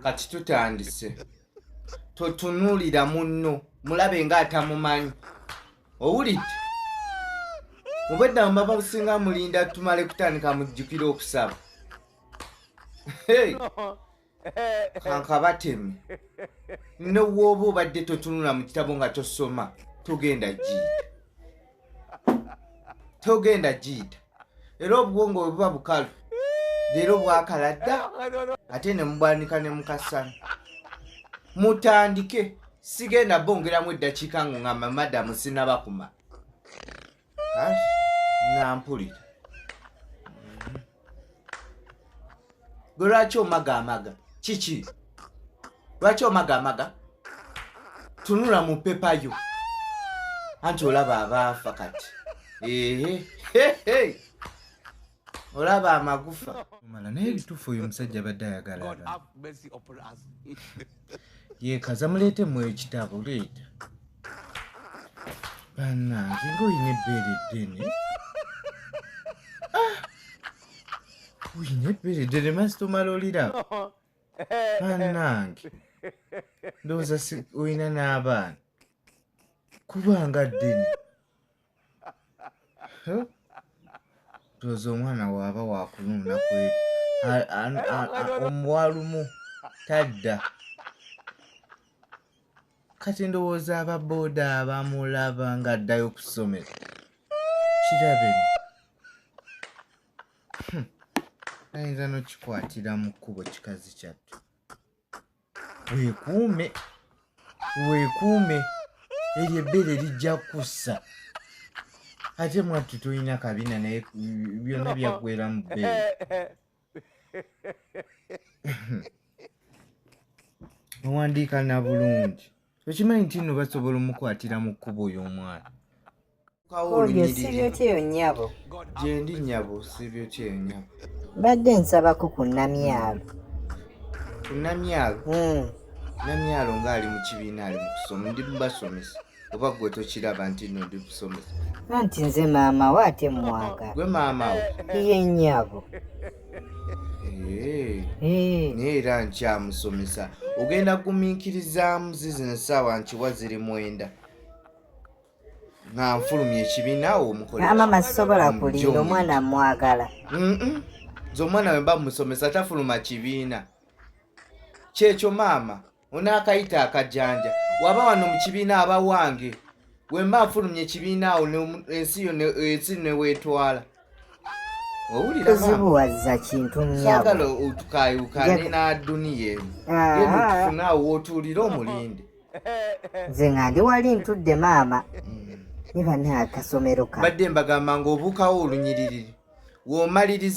Kati tutandise. Totunuulira munno, mulabe ng'atamumanyi. Owulidde? Mubedda mubaba businga mulinda tumale kutandika mujjukire okusaba. Hey! Kankabateme. Ne w'oba obadde totunula mu kitabo nga tosoma, togenda giyita. Togenda giyita. Era obwongo bwe buba bukalu, leero bwakala dda, ate ne mubwanika ne mukasana. Mutandike, sigenda bongeramu eddakiika ngo ngamba madamu sinabakuma. Kale, nampulira. Gwe lwaki omaga amaga? Kiki? Lwaki omaga amaga? Tunula mu pepa yo. Anti olaba abaafa kati. Ehe, he, olaba amagufa. Mala naye ebituufu oyo omusajja abadde ayagala abantu. Yeekaza muleete mu ekitabo leeta. Bannange ng'olina ebbeere eddene. Ah! Olina ebbeere eddene masita omala oliraba. Bannange ndowooza olina n'abaana kubanga ddene. Ndowooza omwana waaba wakulunda omuwalumu tadda. Kati ndowooza aba booda abamulaba ng'addayo ku ssomero. Kirabe nno. Ayinza n'okikwatira mu kkubo kikazi kyattu. Weekuume, weekuume, eryo ebbeere lijja kussa. Ate mwattu tolina kabina naye byonna byaggwera mu bbeere. Owandiika na bulungi. Okimanyi nti nno basobola omukwatira mu kkubo oyo omwana. Oyo sibyo kyeyo nnyabo. Gyendi nnyabo, sibyo kyeyo nnyabo. Mbadde nsabako ku Namyalo. Ku Namyalo? Namyalo ng'ali mu kibiina ali mu kusoma, ndi mubasomesa. Oba gwe tokiraba nti nno ndi kusomesa? Anti nze maama we ate mmwagala. Gwe maama we? Ye nnyabo. Naye era nkyamusomesa. Ogenda kugumiikirizaamu zizino essaawa nkiwa ziri 9. Nga nfulumya ekibiina awo omukole. Maama sisobola kulinda omwana mmwagala. Nze omwana we mba musomesa tafuluma kibiina. Kyekyo maama. Onaakayita akajanja. Waba wano mu kibiina aba wange. We mba nfulumya ekibiina awo ensi yo ensi ne weetwala. Owulira maama? Tozibuwazza kintu nnyabo. Saagala otukaayukane na duniya eno. Genda otufune awo w'otuulira omulinde. Nze nga ndi wali ntudde maama. Ne banne akasomero ka. Mbadde mbagamba ng'obuukawo olunyiriri. W'omaliriza.